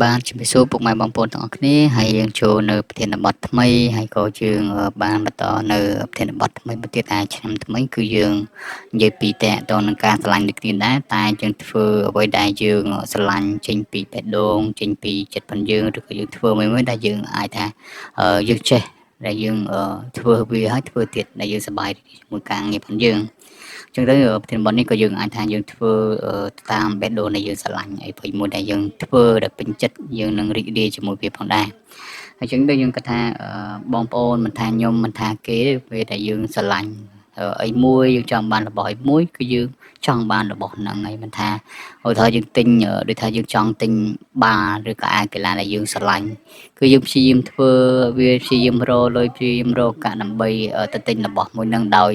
បាទជំរាបសួរពុកម៉ែបងប្អូនទាំងអស់គ្នាហើយយើងចូលនៅប្រធានបទថ្មីហើយក៏យើងបានបន្តនៅប្រធានបទថ្មីមួយទៀតតែឆ្នាំថ្មីគឺយើងនិយាយពីតកតនឹងការស្រឡាញ់ដូចគ្នាដែរតែយើងធ្វើអ្វីដែលយើងស្រឡាញ់ចេញពីបេះដូងចេញពីចិត្តផងយើងឬក៏យើងធ្វើមួយមួយដែលយើងអាចថាយើងចេះដែលយើងធ្វើវាហើយធ្វើទៀតដែលយើងសប្បាយជាមួយការងារផងយើងចឹងទៅប្រធានបទនេះក៏យើងអាចថាយើងធ្វើតាមបេះដូងដែលយើងស្រឡាញ់អីព្រោះមួយដែលយើងធ្វើដែលពេញចិត្តយើងនឹងរីករាយជាមួយវាផងដែរហើយចឹងទៅយើងគិតថាបងប្អូនមិនថាខ្ញុំមិនថាគេពេលដែលយើងស្រឡាញ់អីមួយយើងចង់បានរបស់អីមួយគឺយើងចង់បានរបស់ហ្នឹងហើយមិនថាឧទាហរណ៍យើងទិញដូចថាយើងចង់ទិញបាល់ឬក៏អាវកីឡាដែលយើងស្រឡាញ់គឺយើងព្យាយាមធ្វើវាព្យាយាមរកលុយព្យាយាមរកកាក់ដើម្បីទៅទិញរបស់មួយហ្នឹងដោយ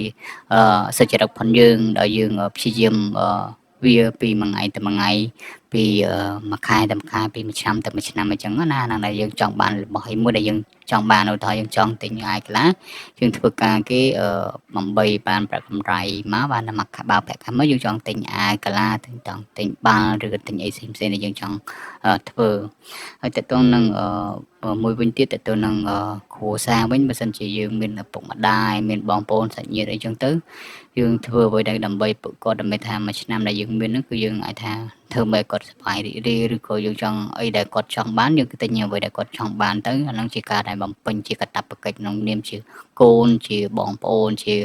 សុចរិតផងយើងដោយយើងព្យាយាមវាពីមួយថ្ងៃទៅមួយថ្ងៃពីមួយខែទៅមួយខែពីមួយឆ្នាំទៅមួយឆ្នាំអញ្ចឹងណាហ្នឹងដែលយើងចង់បានរបស់អីមួយដែលយើងចង់បានឧទាហរណ៍យើងចង់ទិញអាវកីឡាយើងធ្វើការគេដើម្បីបានប្រាក់កម្រៃមកបានមកបើប្រាក់ខែមកយើងចង់ទិញអាវកីឡាទិញចង់ទិញបាល់ឬក៏ទិញអីផ្សេងផ្សេងដែលយើងចង់ធ្វើហើយតើតងនឹងមួយវិញទៀតតើទៅនឹងគ្រួសារវិញបើសិនជាយើងមានឪពុកម្ដាយមានបងប្អូនសាច់ញាតិអីចឹងទៅយើងធ្វើអ្វីដែលដើម្បីពួកគាត់ដើម្បីថាមួយឆ្នាំដែលយើងមានហ្នឹងគឺយើងអាចថាធ្វើឲ្យគាត់សប្បាយរីករាយឬក៏យើងចង់អីដែលគាត់ចង់បានយើងគឺទិញអ្វីដែលគាត់ចង់បានទៅអាហ្នឹងជាការដែលបំពេញជាកាតព្វកិច្ចក្នុងនាមជាកូនជាបងប្អូនជា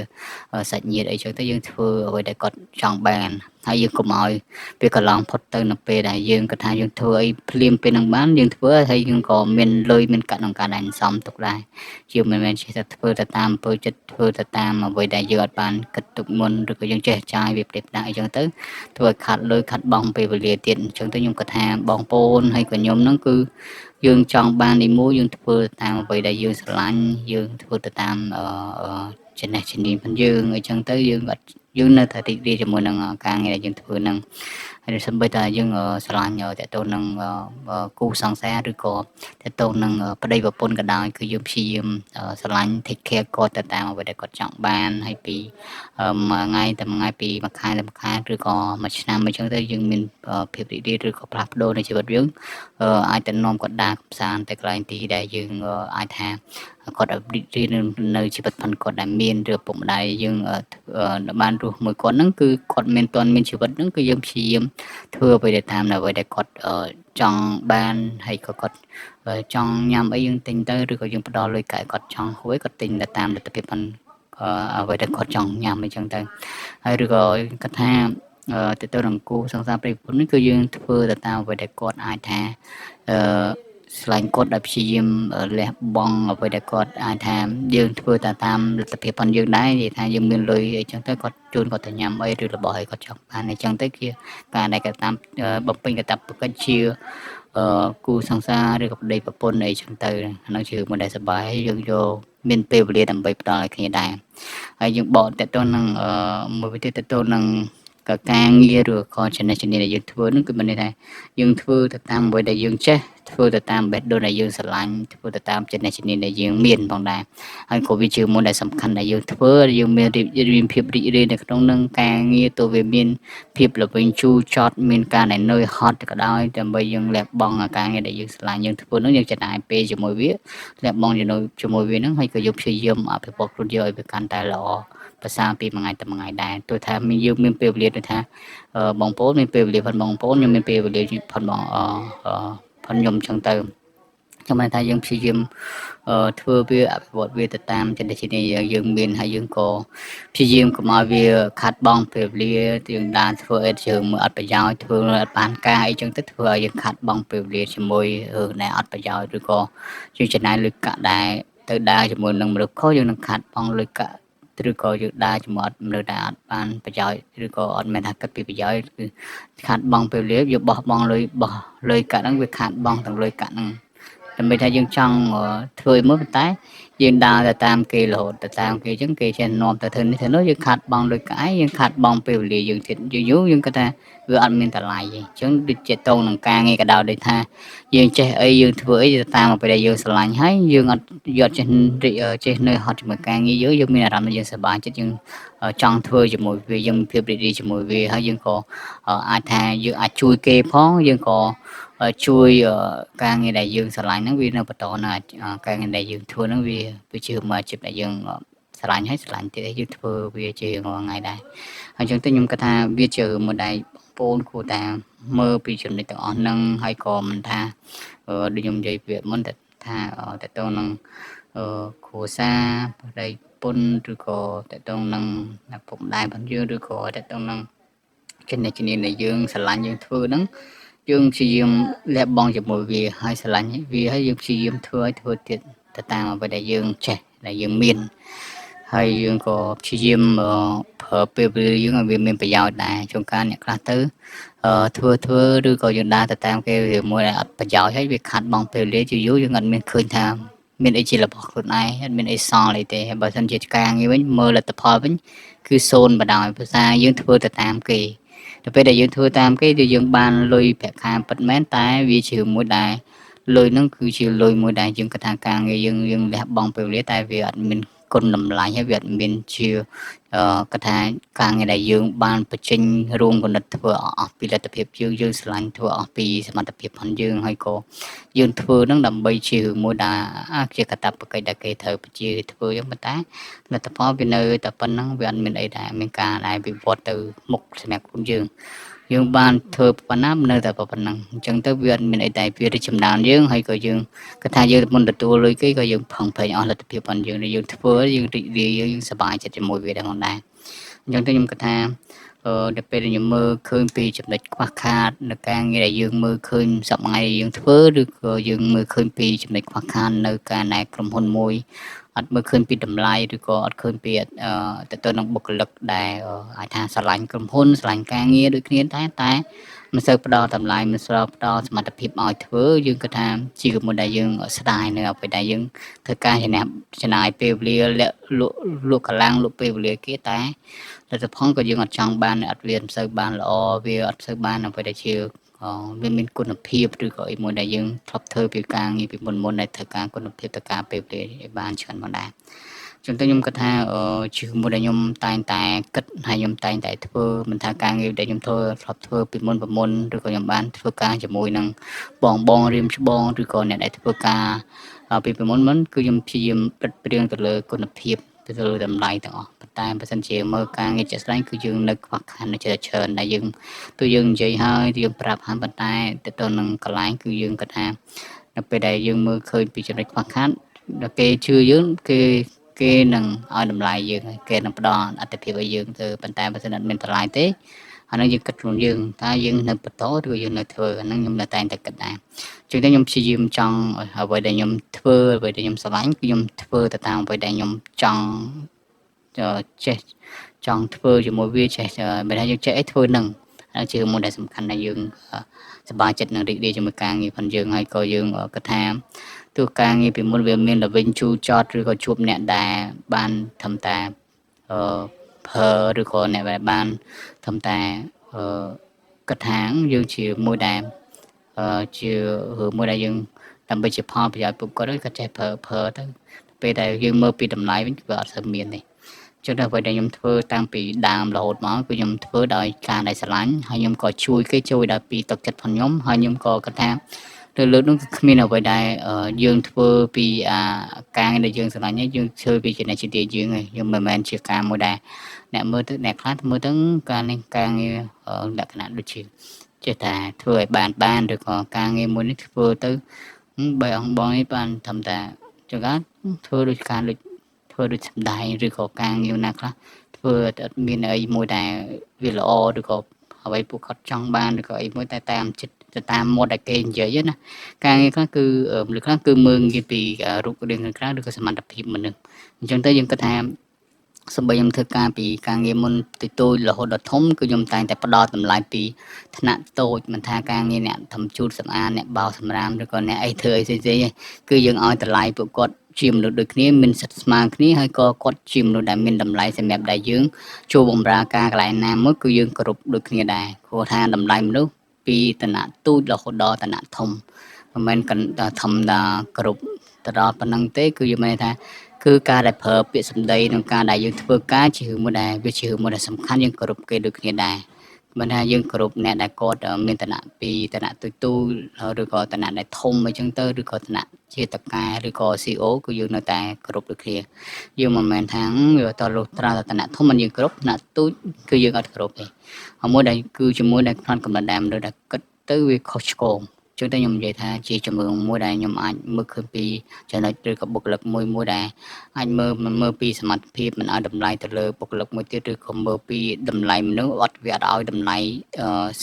សាច់ញាតិអីចឹងទៅយើងធ្វើអ្វីដែលគាត់ចង់បានហើយយើងកុំឲ្យវាកន្លងផុតទៅនៅពេលដែលយើងគិតថាយើងធ្វើអីភ្លាមពេលហ្នឹងបានយើងធ្វើហើយយើងក៏មានលុយមានកាក់ក្នុងការដែលសំទុកដែរជាមិនមែនចេះតែធ្វើទៅតាមអំពើចិត្តធ្វើទៅតាមអ្វីដែលយើងអត់បានគិតទុកមុនឬក៏យើងចេះចាយវាផ្ដេសផ្ដាសអីចឹងទៅធ្វើឲ្យខាត់លុយខាត់បង់ពេលវេលាទៀតអញ្ចឹងទៅខ្ញុំគិតថាបងប្អូនហើយក៏ខ្ញុំហ្នឹងគឺយើងចង់បាននីមួយយើងធ្វើតាមអ្វីដែលយើងស្រឡាញ់យើងធ្វើទៅតាមចំណេះជំនាញផងយើងអញ្ចឹងទៅយើងអត់យើងនៅតែរីករាយជាមួយនឹងការងារដែលយើងធ្វើហ្នឹងហើយសូម្បីតែយើងស្រឡាញ់តទៅនឹងគូសង្សារឬក៏តទៅនឹងប្តីប្រពន្ធក៏ដោយគឺយើងព្យាយាមស្រឡាញ់ take care គាត់ទៅតាមអ្វីដែលគាត់ចង់បានហើយពីមួយថ្ងៃទៅមួយថ្ងៃពីមួយខែទៅមួយខែឬក៏មួយឆ្នាំអញ្ចឹងទៅយើងមានភាពរីករាយឬក៏ផ្លាស់ប្ដូរនៅជីវិតយើងអាចទៅនាំគាត់ដើរកម្សាន្តទៅកន្លែងទីដែលយើងអាចថាគាត់រីករាយនៅជីវិតផងគាត់ដែលមានឬឪពុកម្ដាយយើងបានរស់មួយគាត់ហ្នឹងគឺគាត់មានតន់មានជីវិតហ្នឹងគឺយើងព្យាយាមធ្វើអ្វីដែលតាមអ្វីដែលគាត់ចង់បានហើយក៏គាត់ចង់ញ៉ាំអីយើងទិញទៅឬក៏យើងផ្ដល់លុយកាក់គាត់ចង់ហួយគាត់ទិញទៅតាមលទ្ធភាពផងអ្វីដែលគាត់ចង់ញ៉ាំអញ្ចឹងទៅហើយឬក៏គាត់ថាទៅទៅនឹងគូសង្សារប្រិយប្រពន្ធនេះគឺយើងធ្វើទៅតាមអ្វីដែលគាត់អាចថាអឺស្រឡាញ់គាត់ដោយព្យាយាមលះបង់អ្វីដែលគាត់អាចថាយើងធ្វើតែតាមលទ្ធភាពផងយើងដែរនិយាយថាយើងមានលុយអីចឹងទៅគាត់ជូនគាត់ទៅញ៉ាំអីឬរបស់អីគាត់ចង់បានអីចឹងទៅជាការដែលគាត់តាមបំពេញកាតព្វកិច្ចជាគូសង្សារឬក៏ប្តីប្រពន្ធអីចឹងទៅអានោះជាមួយដែលសប្បាយយើងយកមានពេលវេលាដើម្បីផ្ដល់ឲ្យគ្នាដែរហើយយើងបកតទៅនឹងមួយវិធីតទៅនឹងក៏ការងារឬក៏ចំណេះជំនាញដែលយើងធ្វើនឹងគឺមានន័យថាយើងធ្វើទៅតាមអ្វីដែលយើងចេះធ្វើទៅតាមបេះដូងដែលយើងស្រឡាញ់ធ្វើទៅតាមចំណេះជំនាញដែលយើងមានផងដែរហើយក៏វាជាមួយដែលសំខាន់ដែលយើងធ្វើយើងមានរៀបភាពរីករាយនៅក្នុងនឹងការងារទៅវាមានភាពល្វីងជូរចត់មានការដែលនឿយហត់ក៏ដោយដើម្បីយើងលះបង់ការងារដែលយើងស្រឡាញ់យើងធ្វើនឹងយើងចំណាយពេលជាមួយវាលះបង់ជាមួយវានឹងហើយក៏យើងព្យាយាមអភិវឌ្ឍខ្លួនយើងឲ្យវាកាន់តែល្អប្រសើរពីមួយថ្ងៃទៅមួយថ្ងៃដែរទោះថាមានយើងមានពេលវេលាដូចថាបងប្អូនមានពេលវេលាផងបងប្អូនខ្ញុំមានពេលវេលាផងបងផងខ្ញុំចឹងទៅខ្ញុំបានថាយើងព្យាយាមធ្វើវាអភិវឌ្ឍវាទៅតាមចំណេះជំនាញយើងមានហើយយើងក៏ព្យាយាមកុំឲ្យវាខាត់បងពេលវេលាយើងដានធ្វើអីយើងមើលអត់ប្រយោជន៍ធ្វើអត់បានការអីចឹងទៅធ្វើឲ្យយើងខាត់បងពេលវេលាជាមួយរឿងដែលអត់ប្រយោជន៍ឬក៏យើងចំណាយលុយកាក់ដែរទៅដើរជាមួយនឹងមនុស្សខុសយើងនឹងខាត់បងលុយកាក់ឬក៏យើងដើរជាមួយអត់មនុស្សដែលអត់បានប្រយោជន៍ឬក៏អត់មែនថាគិតពីប្រយោជន៍គឺខាត់បងពេលវេលាយើងបោះបង់លុយបោះលុយកាក់ហ្នឹងវាខាត់បងទាំងលុយកាក់ហ្នឹងដើម្បីថាយើងចង់ធ្វើមួយប៉ុន្តែយើងដើរទៅតាមគេរហូតទៅតាមគេអញ្ចឹងគេចេះនាំទៅធ្វើនេះធ្វើនោះយើងខាត់បងលុយកាយយើងខាត់បងពេលវេលាយើងទៀតយូរយូរយើងគាត់ថាវាអត់មានតម្លៃទេអញ្ចឹងដូចជាតងនឹងការងារក៏ដោយដូចថាយើងចេះអីយើងធ្វើអីទៅតាមអ្វីដែលយើងស្រឡាញ់ហើយយើងអត់យកចេះចេះនៅហត់ជាមួយការងារយើងយើងមានអារម្មណ៍យើងសប្បាយចិត្តយើងចង់ធ្វើជាមួយវាយើងមានភាពរីករាយជាមួយវាហើយយើងក៏អាចថាយើងអាចជួយគេផងយើងក៏ ជួយការងារដែលយើងស្រឡាញ់ហ្នឹងវានៅបន្តនៅការងារដែលយើងធ្វើហ្នឹងវាវាជាមួយអាជីពដែលយើងស្រឡាញ់ហើយស្រឡាញ់ទៀតហើយយើងធ្វើវាជារាល់ថ្ងៃដែរអញ្ចឹងទៅខ្ញុំគិតថាវាជារឿងមួយដែលបងប្អូនគួរតែមើលពីចំណុចទាំងអស់ហ្នឹងហើយក៏មិនថាដូចខ្ញុំនិយាយពីមុនតែថាតទៅនឹងគ្រួសារប្តីប្រពន្ធឬក៏តទៅនឹងឪពុកម្ដាយរបស់យើងឬក៏តទៅនឹងចំណេះជំនាញដែលយើងស្រឡាញ់យើងធ្វើហ្នឹងយើងព្យាយាមលះបង់ជាមួយវាហើយស្រឡាញ់វាហើយយើងព្យាយាមធ្វើឲ្យធ្វើទៀតទៅតាមអ្វីដែលយើងចេះដែលយើងមានហើយយើងក៏ព្យាយាមប្រើពេលវេលាយើងឲ្យវាមានប្រយោជន៍ដែរជួនកាលអ្នកខ្លះទៅធ្វើធ្វើឬក៏យើងដើរទៅតាមគេវាមួយដែលអត់ប្រយោជន៍ហើយវាខាត់បងពេលវេលាយូរៗយើងអត់មានឃើញថាមានអីជារបស់ខ្លួនឯងអត់មានអីសល់អីទេហើយបើសិនជាការងារវិញមើលលទ្ធផលវិញគឺសូន្យបណ្ដោយភាសាយើងធ្វើទៅតាមគេដល់ពេលដែលយើងធ្វើតាមគេគឺយើងបានលុយប្រាក់ខែពិតមែនតែវាជាមួយដែលលុយហ្នឹងគឺជាលុយមួយដែលយើងគិតថាការងារយើងយើងលះបង់ពេលវេលាតែវាអត់មានគុណតម្លៃហើយវាអត់មានជាគិតថាការងារដែលយើងបានបញ្ចេញរួមគំនិតធ្វើអស់ពីលទ្ធភាពយើងយើងស្រឡាញ់ធ្វើអស់ពីសមត្ថភាពផងយើងហើយក៏យើងធ្វើហ្នឹងដើម្បីជាមួយដែលជាកាតព្វកិច្ចដែលគេត្រូវបញ្ជាធ្វើអញ្ចឹងប៉ុន្តែលទ្ធផលវានៅតែប៉ុណ្្នឹងវាអត់មានអីដែលមានការដែលវិវត្តទៅមុខសម្រាប់ខ្លួនយើងយើងបានធ្វើប៉ុណ្ណានៅតែប៉ុណ្ណឹងអញ្ចឹងទៅវាអត់មានអីតែវារីកចម្រើនយើងហើយក៏យើងគិតថាយើងមុនទទួលលុយគេក៏យើងផឹងប្រែងអស់លទ្ធភាពរបស់យើងយើងធ្វើយើងរីករាយយើងសប្បាយចិត្តជាមួយវាដែរផងដែរអញ្ចឹងទៅខ្ញុំគិតថាដល់ពេលខ្ញុំមើលឃើញពីចំណុចខ្វះខាតនៅការងារដែលយើងមើលឃើញសប្តាហ៍ថ្ងៃយើងធ្វើឬក៏យើងមើលឃើញពីចំណុចខ្វះខាតនៅការដែលក្រុមហ៊ុនមួយអត់មើលឃើញពីតម្លៃឬក៏អត់ឃើញពីទៅទៅនឹងបុគ្គលិកដែលអាចថាស្រឡាញ់ក្រុមហ៊ុនស្រឡាញ់ការងារដូចគ្នាតែតែមិនសូវផ្ដល់តម្លៃមិនសូវផ្ដល់សមត្ថភាពឲ្យធ្វើយើងគិតថាជាមួយដែលយើងស្ដាយនៅអ្វីដែលយើងធ្វើការចំណាយចំណាយពេលវេលាលក់លក់កម្លាំងលក់ពេលវេលាគេតែលទ្ធផលក៏យើងអត់ចង់បានអត់វាមិនសូវបានល្អវាអត់សូវបានអ្វីដែលជាវាមានគុណភាពឬក៏អីមួយដែលយើងធ្លាប់ធ្វើពីការងារពីមុនមុនដែលធ្វើការគុណភាពទៅការពេលវេលាឲ្យបានច្រើនមកដែរចឹងទៅខ្ញុំគិតថាជាមួយដែលខ្ញុំតែងតែគិតហើយខ្ញុំតែងតែធ្វើមិនថាការងារដែលខ្ញុំធ្វើធ្លាប់ធ្វើពីមុនពីមុនឬក៏ខ្ញុំបានធ្វើការជាមួយនឹងបងបងរៀមច្បងឬក៏អ្នកដែលធ្វើការពីពីមុនមុនគឺខ្ញុំព្យាយាមប្រឹកប្រៀងទៅលើគុណភាពទៅលើតម្លៃទាំងអស់ប៉ុន្តែបើសិនជាមើលការងារជាក់ស្ដែងគឺយើងនៅខ្វះខាតនៅច្រើនដែលយើងទោះយើងនិយាយហើយយើងប្រាប់ហើយប៉ុន្តែទៅទៅនឹងកន្លែងគឺយើងគិតថានៅពេលដែលយើងមើលឃើញពីចំណុចខ្វះខាតដល់គេជឿយើងគេគេនឹងឲ្យតម្លៃយើងហើយគេនឹងផ្ដល់អត្ថិភាពឲ្យយើងទៅប៉ុន្តែបើសិនអត់មានតម្លៃទេអានឹងយើងគិតខ្លួនយើងតើយើងនៅបន្តឬយើងនៅធ្វើអានឹងខ្ញុំនៅតែតែគិតដែរជាងទៅខ្ញុំព្យាយាមចង់អ្វីដែលខ្ញុំធ្វើអ្វីដែលខ្ញុំស្រឡាញ់គឺខ្ញុំធ្វើទៅតាមអ្វីដែលខ្ញុំចង់ចេះចង់ធ្វើជាមួយវាចេះមិនថាយើងចេះអីធ្វើនឹងហើយជាមួយដែលសំខាន់ដែលយើងសប្បាយចិត្តនឹងរីករាយជាមួយការងារផងយើងហើយក៏យើងគិតថាទោះការងារពីមុនវាមានល្វិញជូរចត់ឬក៏ជួបអ្នកដែលបានធ្វើតែអឺប្រើឬក៏អ្នកដែលបានធ្វើតែអឺគិតថាយើងជាមួយដែលជារឿងមួយដែលយើងដើម្បីជាផលប្រយោជន៍ពួកគាត់គាត់ចេះប្រើប្រើទៅពេលដែលយើងមើលពីតម្លៃវិញវាអត់សូវមានទេចឹងដល់អ្វីដែលខ្ញុំធ្វើតាំងពីដើមរហូតមកគឺខ្ញុំធ្វើដោយការដែលស្រឡាញ់ហើយខ្ញុំក៏ជួយគេជួយដោយពីទឹកចិត្តផងខ្ញុំហើយខ្ញុំក៏គិតថាទៅលើកនោះគឺគ្មានអ្វីដែលយើងធ្វើពីអាការដែលយើងស្រឡាញ់យើងធ្វើពីចំណេះជាតិយើងឯងយើងមិនមែនជាការមួយដែលអ្នកមើលទៅអ្នកខ្លះមើលទៅការនេះការងារលក្ខណៈដូចជាចេះតែធ្វើឲ្យបានបានឬក៏ការងារមួយនេះធ្វើទៅបីអង្គបងនេះបានធម្មតាចង្កាធ្វើដូចការដូចធ្វើដូចសម្ដែងឬក៏ការងារណាខ្លះធ្វើអត់មានអីមួយដែលវាល្អឬក៏អ្វីពួកគាត់ចង់បានឬក៏អីមួយតែតាមចិត្តទៅតាមមាត់ដែលគេនិយាយណាការងារខ្លះគឺមនុស្សខ្លះគឺមើលងាយពីរូបរាងខាងក្រៅឬក៏សមត្ថភាពមនុស្សអញ្ចឹងទៅយើងគិតថាសូម្បីខ្ញុំធ្វើការពីការងារមុនទៅតូចរហូតដល់ធំគឺខ្ញុំតែងតែផ្ដល់តម្លៃពីថ្នាក់តូចមិនថាការងារអ្នកធ្វើជូតសម្អាតអ្នកបោសសម្រាមឬក៏អ្នកអីធ្វើអីផ្សេងៗគឺយើងឲ្យតម្លៃពួកគាត់ជាមនុស្សដូចគ្នាមានសិទ្ធិស្មើគ្នាហើយក៏គាត់ជាមនុស្សដែលមានតម្លៃសម្រាប់ដែលយើងចូលបម្រើការកន្លែងណាមួយគឺយើងគោរពដូចគ្នាដែរព្រោះថាតម្លៃមនុស្សពីឋានៈទូចរហូតដល់ឋានៈធំមិនមែនធំដល់គ្រប់ទៅដល់ប៉ុណ្ណឹងទេគឺយើងមានថាគឺការដែលប្រើពាក្យសម្ដីក្នុងការដែលយើងធ្វើការជារឿងមួយដែលវាជារឿងមួយដែលសំខាន់យើងគោរពគេដូចគ្នាដែរ មិនថាយើងគោរពអ្នកដែលគាត់មានឋានៈពីឋានៈទូចទូចឬក៏ឋានៈដែលធំអីចឹងទៅឬក៏ឋានៈជាតកែឬក៏ CEO គឺយើងនៅតែគោរពដូចគ្នាយើងមិនមែនថាវាតលុះត្រាតែឋានៈធំមិនយើងគោរពឋានៈទូចគឺយើងអត់គោរពទេហើយមួយដែលគឺជាមួយដែលផ្នត់កំណត់ដែរមនុស្សដែលគិតទៅវាខុសឆ្គងចឹងតែខ្ញុំនិយាយថាជាជំរឿមួយដែលខ្ញុំអាចមើលឃើញពីចំណុចឬក៏បុគ្គលិកមួយមួយដែលអាចមើលមើលពីសមត្ថភាពមិនឲ្យតម្លៃទៅលើបុគ្គលិកមួយទៀតឬក៏មើលពីតម្លៃមនុស្សអត់វាអត់ឲ្យតម្លៃ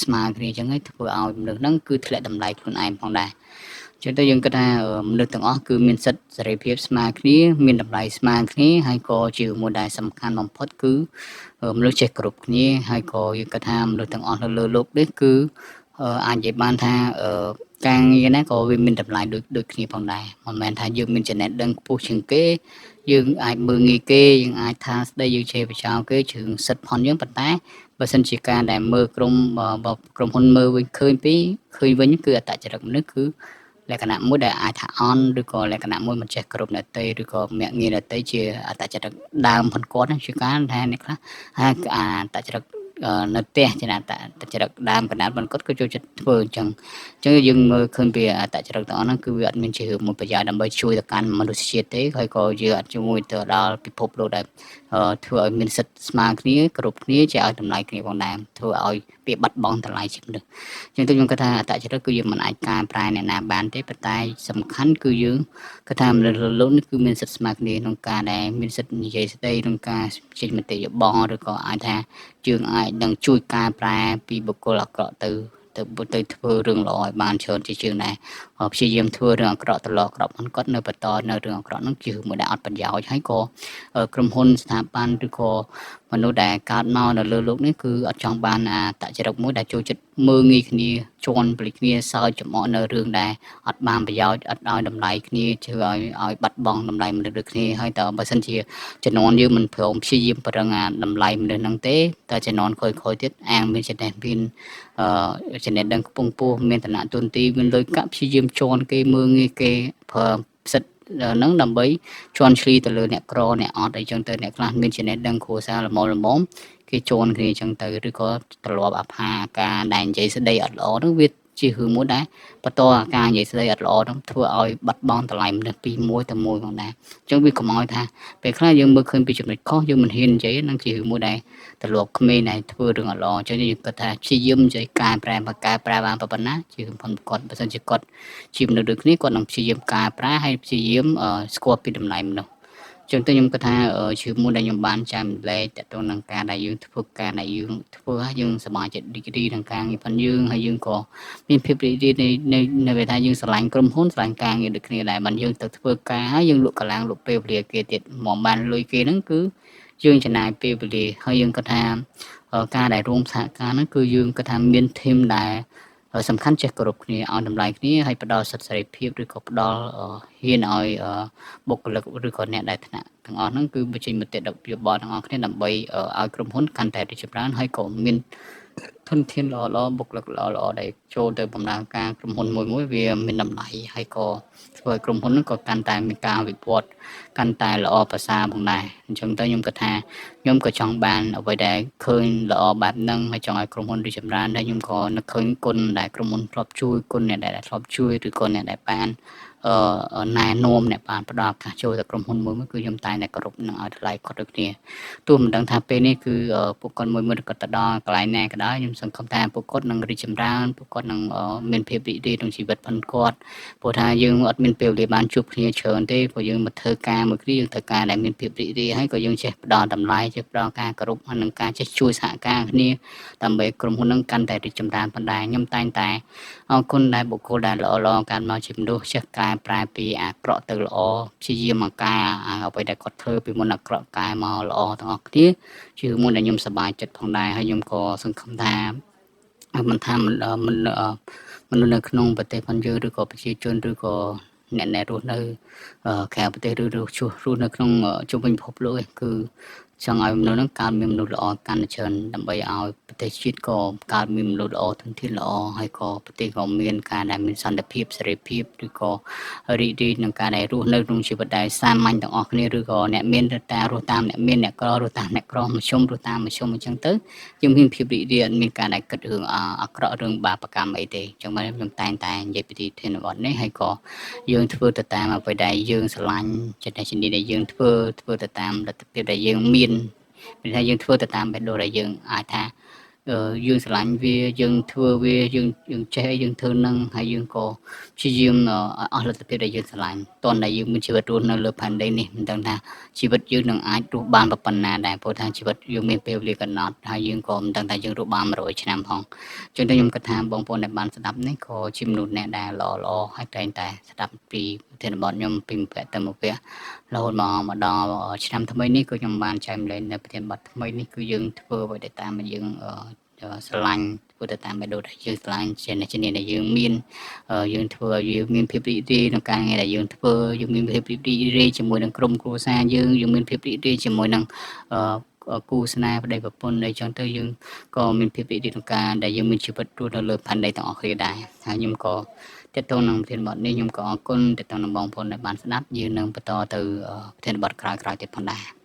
ស្មើគ្នាចឹងឯងធ្វើឲ្យមនុស្សហ្នឹងគឺធ្លាក់តម្លៃខ្លួនឯងផងដែរចឹងទៅយើងគិតថាមនុស្សទាំងអស់គឺមានសិទ្ធិសេរីភាពស្មើគ្នាមានតម្លៃស្មើគ្នាហើយក៏ជាមួយដែលសំខាន់បំផុតគឺមនុស្សចេះគ្រប់គ្នាហើយក៏យើងគិតថាមនុស្សទាំងអស់នៅលើលោកនេះគឺអាចនិយាយបានថាការងារណាក៏វាមានតម្លៃដូចដូចគ្នាផងដែរមិនមែនថាយើងមានចំណេះដឹងខ្ពស់ជាងគេយើងអាចមើលងាយគេយើងអាចថាស្ដីយើងជេរបចោគេជឿសិទ្ធផនយើងប៉ុន្តែបើសិនជាការដែលមើលក្រុមក្រុមហ៊ុនមើលវិញឃើញពីឃើញវិញគឺអត្តចរិតមនុស្សគឺលក្ខណៈមួយដែលអាចថាអន់ឬក៏លក្ខណៈមួយមិនចេះគ្រប់អ្នកតីឬក៏មាក់ងាយអ្នកតីជាអត្តចរិតដើមផងគាត់ជាការថាអ្នកខ្លះអាអត្តចរិតនៅផ្ទះជាអត្តចរិតដើមកណ្ដាលបន្គាត់ក៏ចូលចិត្តធ្វើអញ្ចឹងអញ្ចឹងយើងមើលឃើញពីអត្តចរិតទាំងអស់ហ្នឹងគឺវាអត់មានជារឿងមួយប្រយោជន៍ដើម្បីជួយទៅកាន់មនុស្សជាតិទេហើយក៏យើងអត់ជួយទៅដល់ពិភពលោកដែលធ្វើឲ្យមានសិទ្ធិស្មើគ្នាគ្រប់គ្នាជាឲ្យតម្លៃគ្នាផងដែរធ្វើឲ្យវាបាត់បង់តម្លៃជាមនុស្សអញ្ចឹងទៅខ្ញុំគិតថាអត្តចរិតគឺយើងមិនអាចកែប្រែអ្នកណាបានទេប៉ុន្តែសំខាន់គឺយើងគិតថាមនុស្សលោកនេះគឺមានសិទ្ធិស្មើគ្នាក្នុងការដែលមានសិទ្ធិនិយាយស្ដីក្នុងការចេញមតិយោបល់ឬក៏អាចថាយើងអាចនឹងជួយកែប្រែពីបុគ្គលអាក្រក់ទៅទៅទៅធ្វើរឿងល្អឲ្យបានច្រើនជាជាងដែរព្យាយាមធ្វើរឿងអាក្រក់ទៅល្អអាក្រក់ផងគាត់នៅបន្តនៅរឿងអាក្រក់ហ្នឹងជាមួយដែលអត់ប្រយោជន៍ហើយក៏ក្រុមហ៊ុនស្ថាប័នឬក៏មនុស្សដែលកើតមកនៅលើលោកនេះគឺអត់ចង់បានអាតចរិតមួយដែលចូលចិត្តមើងងាយគ្នាជន់ពលិគ្នាសើចចំអកនៅរឿងដែលអត់បានប្រយោជន៍អត់ឲ្យតម្លៃគ្នាធ្វើឲ្យឲ្យបាត់បង់តម្លៃមនុស្សដូចគ្នាហើយតើបើសិនជាជំនាន់យើងមិនព្រមព្យាយាមប្រឹងអាតម្លៃមនុស្សហ្នឹងទេតើជំនាន់ក្រោយៗទៀតអាងមានចំណេះមានចំណេះដឹងខ្ពង់ពោះមានឋានៈទុនទីមានលុយកាក់ព្យាយាមជន់គេមើងងាយគេប្រើសិទ្ធហ្នឹងដើម្បីជន់ឈ្លីទៅលើអ្នកក្រអ្នកអត់អីចឹងទៅអ្នកខ្លះមានចំណេះដឹងគ្រួសារល្មមល្មមគេជន់គ្នាចឹងទៅឬក៏ទ្រលាប់អាផាការដែលនិយាយស្ដីអត់ល្អហ្នឹងវាជារឿងមួយដែរបន្តអាការនិយាយស្ដីអត់ល្អហ្នឹងធ្វើឲ្យបាត់បង់តម្លៃមនុស្សពីមួយទៅមួយផងដែរអញ្ចឹងវាកុំឲ្យថាពេលខ្លះយើងមើលឃើញពីចំណុចខុសយើងមិនហ៊ាននិយាយហ្នឹងជារឿងមួយដែលទម្លាប់ក្មេងដែលធ្វើរឿងអត់ល្អអញ្ចឹងយើងគិតថាព្យាយាមនិយាយកែប្រែបើកែប្រែបានប៉ុណ្ណាជារឿងផងគាត់បើសិនជាគាត់ជាមនុស្សដូចគ្នាគាត់នឹងព្យាយាមកែប្រែហើយព្យាយាមស្គាល់ពីតម្លៃមនុស្សចឹងទៅខ្ញុំគិតថាជាមួយដែលខ្ញុំបានចែកម្លែកតទៅនឹងការដែលយើងធ្វើការដែលយើងធ្វើហើយយើងសប្បាយចិត្តរីករាយនឹងការងារផងយើងហើយយើងក៏មានភាពរីករាយនៃនៅពេលថាយើងស្រឡាញ់ក្រុមហ៊ុនស្រឡាញ់ការងារដូចគ្នាដែរបានយើងទៅធ្វើការហើយយើងលក់កម្លាំងលក់ពេលវេលាគេទៀតមកបានលុយគេហ្នឹងគឺយើងចំណាយពេលវេលាហើយយើងគិតថាការដែលរួមសហការហ្នឹងគឺយើងគិតថាមានធីមដែលសំខាន់ចេះគោរពគ្នាឲ្យតម្លៃគ្នាហើយផ្ដល់សិទ្ធិសេរីភាពឬក៏ផ្ដល់ហ៊ានឲ្យបុគ្គលិកឬក៏អ្នកដែលថ្នាក់ទាំងអស់ហ្នឹងគឺបញ្ចេញមតិយោបល់ទាំងអស់គ្នាដើម្បីឲ្យក្រុមហ៊ុនកាន់តែរីកចម្រើនហើយក៏មានធនធានល្អៗបុគ្គលិកល្អៗដែលចូលទៅបម្រើការក្រុមហ៊ុនមួយមួយវាមានតម្លៃហើយក៏ធ្វើឲ្យក្រុមហ៊ុនហ្នឹងក៏កាន់តែមានការវិវត្តកាន់តែល្អប្រសើរផងដែរអញ្ចឹងទៅខ្ញុំគិតថាខ្ញុំក៏ចង់បានអ្វីដែលឃើញល្អបែបហ្នឹងហើយចង់ឲ្យក្រុមហ៊ុនរីកចម្រើនដែរខ្ញុំក៏នឹកឃើញគុណដែលក្រុមហ៊ុនធ្លាប់ជួយគុណអ្នកដែលធ្លាប់ជួយឬក៏អ្នកដែលបានណែនាំអ្នកបានផ្ដល់ឱកាសចូលទៅក្រុមហ៊ុនមួយមួយគឺខ្ញុំតែងតែគោរពនិងឲ្យតម្លៃគាត់ដូចគ្នាទោះមិនដឹងថាពេលនេះគឺពួកគាត់មួយមួយគាត់ទៅដល់កន្លែងណាក៏ដោយខ្ញុំសង្ឃឹមថាពួកគាត់នឹងរីកចម្រើនពួកគាត់នឹងមានភាពរីករាយក្នុងជីវិតផងគាត់ព្រោះថាយើងអត់មានពេលវេលាបានជួបគ្នាច្រើនទេព្រោះយើងមកធ្វើការមួយគ្នាយើងធ្វើការដែលមានភាពរីករាយហើយក៏យើងចេះផ្ដល់តម្លៃចេះផ្ដល់ការគោរពហើយនឹងការចេះជួយសហការគ្នាដើម្បីក្រុមហ៊ុននឹងកាន់តែរីកចម្រើនប៉ុណ្ដែរខ្ញុំតែងតែអរគុណដែលបុគ្គលដែលល្អៗកើតមកជាមនុស្សចេះកែប្រែពីអាក្រក់ទៅល្អព្យាយាមមកកែអ្វីដែលគាត់ធ្វើពីមុនអាក្រក់កែមកល្អទាំងអស់គ្នាជាមួយដែលខ្ញុំសប្បាយចិត្តផងដែរហើយខ្ញុំក៏សង្ឃឹមថាមិនថាមិនមនុស្សនៅក្នុងប្រទេសផងយើងឬក៏ប្រជាជនឬក៏អ្នកដែលរស់នៅក្រៅប្រទេសឬរស់ជួសរស់នៅក្នុងជុំវិញពិភពលោកឯងគឺ ចង់ឲ្យមនុស្សហ្នឹងកើតមានមនុស្សល្អកាន់តែច្រើនដើម្បីឲ្យប្រទេសជាតិក៏កើតមានមនុស្សល្អធនធានល្អហើយក៏ប្រទេសក៏មានការដែលមានសន្តិភាពសេរីភាពឬក៏រីករាយនឹងការដែលរស់នៅក្នុងជីវិតដែលសាមញ្ញទាំងអស់គ្នាឬក៏អ្នកមានតែរស់តាមអ្នកមានអ្នកក្ររស់តាមអ្នកក្រមធ្យមរស់តាមមធ្យមអញ្ចឹងទៅយើងមានភាពរីករាយអត់មានការដែលគិតរឿងអាក្រក់រឿងបាបកម្មអីទេអញ្ចឹងបាទខ្ញុំតែងតែនិយាយពីធានបទនេះហើយក៏យើងធ្វើទៅតាមអ្វីដែលយើងស្រឡាញ់ចិត្តជំនាញដែលយើងធ្វើធ្វើទៅតាមលទ្ធភាពដែលយើងមានមានថាយើងធ្វើទៅតាមបេះដូងដែលយើងអាចថាយើងស្រឡាញ់វាយើងធ្វើវាយើងយើងចេះអីយើងធ្វើនឹងហើយយើងក៏ព្យាយាមអស់លទ្ធភាពដែលយើងស្រឡាញ់តន់ដែលយើងមានជីវិតរស់នៅលើផែនដីនេះមិនដឹងថាជីវិតយើងនឹងអាចរស់បានប៉ុណ្ណាដែរព្រោះថាជីវិតយើងមានពេលវេលាកំណត់ហើយយើងក៏មិនដឹងថាយើងរស់បាន100ឆ្នាំផងចឹងទៅខ្ញុំគិតថាបងប្អូនដែលបានស្ដាប់នេះក៏ជាមនុស្សអ្នកដែលល្អល្អហើយតែងតែស្ដាប់ពីធានបទខ្ញុំពីមួយវគ្គទៅមួយវគ្គរហូតមកដល់ឆ្នាំថ្មីនេះក៏ខ្ញុំបានចែកម្លែកនៅប្រធានបទថ្មីនេះគឺយើងធ្វើអ្វីដែលតាមយើងស្រឡាញ់ធ្វើទៅតាមបេះដូងដែលយើងស្រឡាញ់ជាអ្នកជំនាញដែលយើងមានយើងធ្វើឲ្យយើងមានភាពរីករាយក្នុងការងារដែលយើងធ្វើយើងមានភាពរីករាយជាមួយនឹងក្រុមគ្រួសារយើងយើងមានភាពរីករាយជាមួយនឹងគូស្នេហ៍ប្តីប្រពន្ធអីចឹងទៅយើងក៏មានភាពរីករាយក្នុងការដែលយើងមានជីវិតរស់នៅលើផែនដីទាំងអស់គ្នាដែរហើយខ្ញុំក៏ទាក់ទងនឹងប្រធានបទនេះខ្ញុំក៏អរគុណទាក់ទងនឹងបងប្អូនដែលបានស្ដាប់យើងនឹងបន្តទៅប្រធានបទក្រោយៗទៀតផងដែរ។